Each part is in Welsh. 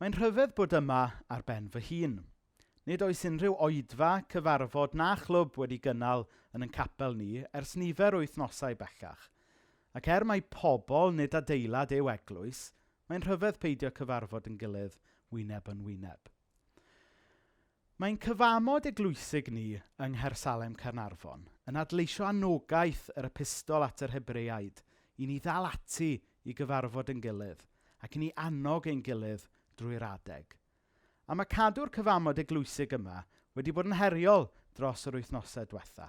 Mae'n rhyfedd bod yma ar ben fy hun. Nid oes unrhyw oedfa, cyfarfod na chlwb wedi gynnal yn ein capel ni ers nifer o wythnosau bellach. Ac er mai pobl nid adeilad yw eglwys, mae'n rhyfedd peidio cyfarfod yn gilydd wyneb yn wyneb. Mae'n cyfamod eglwysig ni yng Nghaersalem Caernarfon yn adleisio anogaeth yr epistol at yr Hebreaid i ni ddal ati i gyfarfod yn gilydd ac i ni annog ein gilydd drwy'r adeg. A mae cadw'r cyfamod eglwysig yma wedi bod yn heriol dros yr wythnosau diwetha.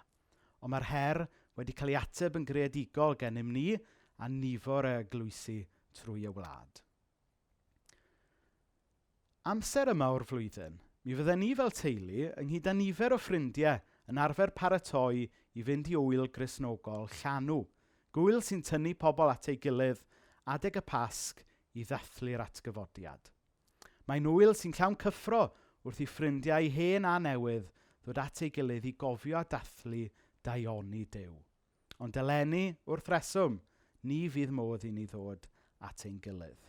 Ond mae'r her wedi cael ei ateb yn greadigol gennym ni a nifer o eglwysi trwy y wlad. Amser yma o'r flwyddyn, mi fydden ni fel teulu, ynghyd â nifer o ffrindiau, yn arfer paratoi i fynd i ŵyl Gristnogol Llanw, gŵyl sy'n tynnu pobl at ei gilydd adeg y Pasg i ddathlu'r atgyfodiad. Mae'n ŵyl sy'n llawn cyffro wrth i ffrindiau hen a newydd ddod at ei gilydd i gofio a dathlu daioni Duw. Ond eleni, wrth reswm, ni fydd modd i ni ddod at ein gilydd.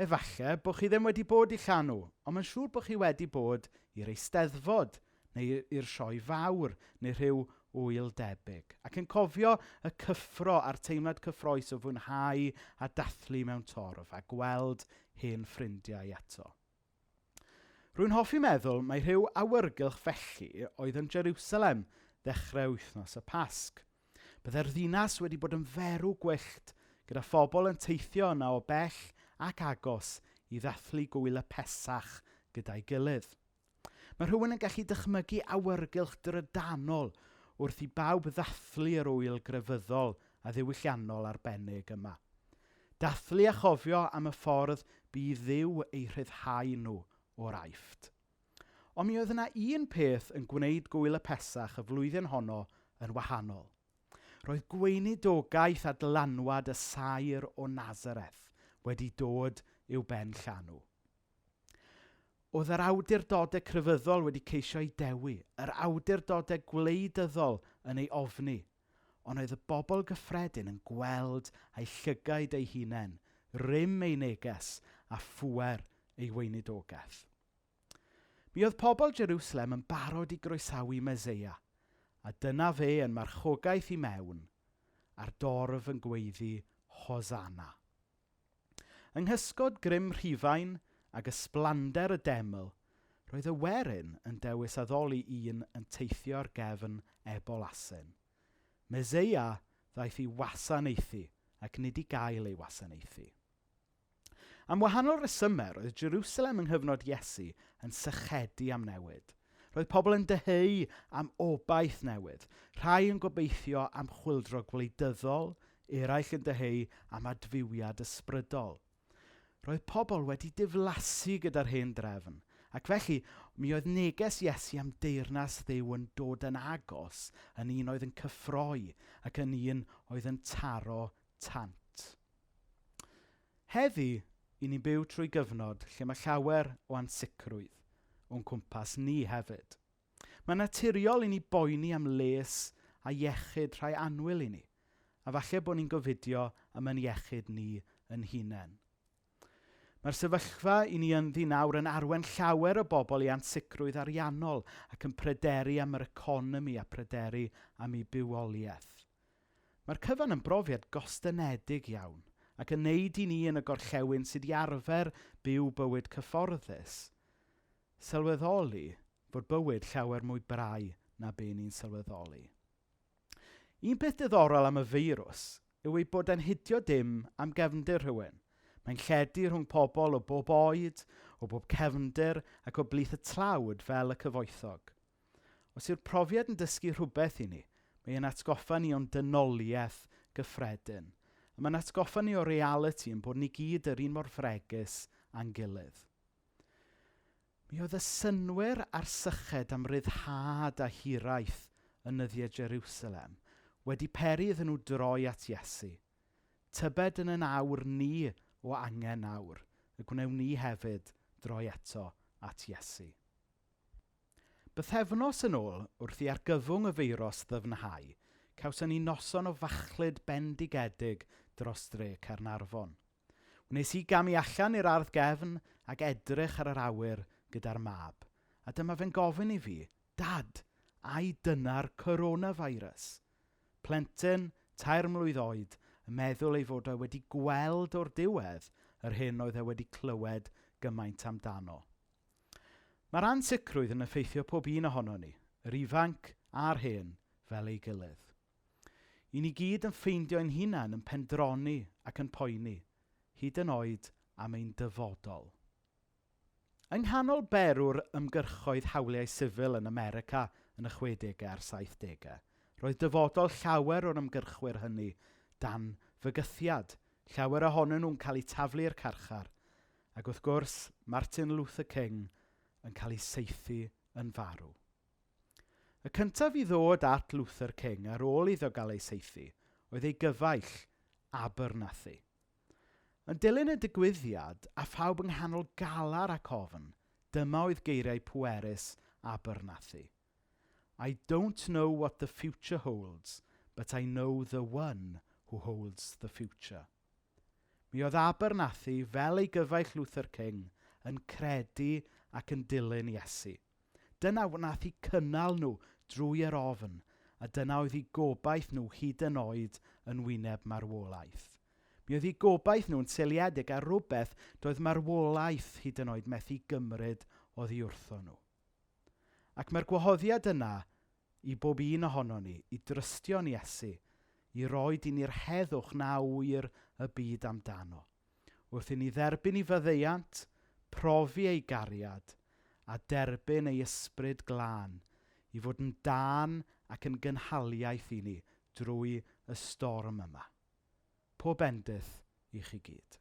Efallai bod chi ddim wedi bod i Llanw, ond mae'n siŵr bod chi wedi bod i'r Eisteddfod neu i'r Sioe Fawr neu rhyw ŵyl debyg. Ac yn cofio y cyffro a'r teimlad cyffrous o fwynhau a dathlu mewn torf a gweld hen ffrindiau eto. Rwy'n hoffi meddwl mai rhyw awyrgylch felly oedd yn Jerusalem ddechrau wythnos y Pasg. Byddai'r ddinas wedi bod yn ferw gwyllt gyda phobl yn teithio yna o bell ac agos i ddathlu gŵyl y Pesach gyda'i gilydd. Mae rhywun yn gallu dychmygu awyrgylch drydanol wrth i bawb ddathlu yr ŵyl grefyddol a ddiwylliannol arbennig yma. Dathlu a chofio am y ffordd bu Dduw eu rhyddhau nhw o'r Aifft. Ond mi oedd yna un peth yn gwneud gŵyl y Pesach y flwyddyn honno yn wahanol. Roedd gweinidogaeth a dylanwad y saer o Nazareth wedi dod i'w ben llanw. Oedd yr awdurdodau crefyddol wedi ceisio ei dewi, yr awdurdodau gwleidyddol yn ei ofni, ond oedd y bobl gyffredin yn gweld â'u llygaid eu hunain, rym ei neges a phŵer ei weinidogaeth. Mi oedd pobl Jerusalem yn barod i groesawu Meseia, a dyna fe yn marchogaeth i mewn, a'r dorf yn gweiddi Hosanna. Yng nghysgod grym Rhufain ac ysblander y deml, roedd y werin yn dewis addoli un yn teithio ar gefn ebol asyn. Meseia ddaeth i wasanaethu ac nid i gael ei wasanaethu. Am wahanol resymau, roedd Jerusalem yng nghyfnod Iesu yn sychedu am newid. Roedd pobl yn dyheu am obaith newydd, rhai yn gobeithio am chwyldro gwleidyddol, eraill yn dyheu am adfywiad ysbrydol. Roedd pobl wedi diflasu gyda'r hen drefn, ac felly mi oedd neges Iesu am deyrnas Dduw yn dod yn agos, yn un oedd yn cyffroi ac yn un oedd yn taro tant. Heddi, i ni'n byw trwy gyfnod lle mae llawer o ansicrwydd o'n cwmpas ni hefyd. Mae'n naturiol i ni boeni am les a iechyd rhai annwyl i ni, a falle bod ni'n gofidio am ein iechyd ni yn hunain. Mae'r sefyllfa i ni ynddi nawr yn arwain llawer o bobl i ansicrwydd ariannol ac yn pryderu am yr economi a pryderu am eu bywoliaeth. Mae'r cyfan yn brofiad gostynedig iawn ac yn neud i ni yn y gorllewin sydd i arfer byw bywyd cyfforddus sylweddoli fod bywyd llawer mwy brau na be ni'n sylweddoli. Un peth diddorol am y feirws yw ei bod e'n hidio dim am gefndir rhywun. Mae'n lledu rhwng pobl o bob oed, o bob cefndir ac o blith y tlawd fel y cyfoethog. Os yw'r profiad yn dysgu rhywbeth i ni, mae e'n atgoffa ni o'n dynoliaeth gyffredin. A mae'n atgoffa ni o realiti yn bod ni gyd yr un mor fregus â'n gilydd. Mi oedd y synnwyr a'r syched am ryddhad a hiraeth yn nyddiau Jerusalem wedi peri iddyn nhw droi at Iesu. Tybed yn yn awr ni o angen nawr, y gwnewn ni hefyd droi eto at Iesu. Bythefnos yn ôl, wrth i argyfwng y feirws ddyfnhau, cawson ni noson o fachlud bendigedig dros dre Caernarfon. Wnes i gamu allan i'r ardd gefn ac edrych ar yr awyr gyda'r mab. A dyma fe'n gofyn i fi, Dad, ai dyna'r coronavirus? Plentyn, 3 mlwydd oed, yn meddwl ei fod o wedi gweld o'r diwedd yr hyn oedd e wedi clywed gymaint amdano. Mae'r ansicrwydd yn effeithio pob un ohono ni, yr ifanc a'r hen, fel ei gilydd. I ni gyd yn ffeindio ein hunain yn pendroni ac yn poeni, hyd yn oed am ein dyfodol. Yng nghanol berw'r ymgyrchoedd hawliau sifil yn America yn y 60au a'r 70au, roedd dyfodol llawer o'r ymgyrchwyr hynny dan fygythiad. Llawer ohonyn nhw'n cael eu taflu i'r carchar. Ac wrth gwrs, Martin Luther King yn cael ei saethu yn farw. Y cyntaf i ddod at Luther King ar ôl iddo gael ei saethu oedd ei gyfaill Abernathy. Yn dilyn y digwyddiad a phawb yng nghanol galar ac ofn, dyma oedd geiriau pwerus Abernathy. I don't know what the future holds, but I know the one who holds the future. Mi oedd Abernathy, fel ei gyfaill Luther King, yn credu ac yn dilyn Iesu. Dyna wnaeth eu cynnal nhw drwy yr ofn, a dyna oedd eu gobaith nhw hyd yn oed yn wyneb marwolaeth. Mi oedd eu gobaith nhw'n seiliedig ar rhywbeth doedd marwolaeth hyd yn oed methu gymryd oddi wrtho nhw. Ac mae'r gwahoddiad yna i bob un ohono ni, i drystio'n Iesu, i roi i ni'r heddwch na ŵyr y byd amdano. Wrth i ni dderbyn ei faddeuant, profi ei gariad a derbyn ei ysbryd glân i fod yn dân ac yn gynhaliaeth i ni drwy y storm yma. Pob bendith i chi gyd.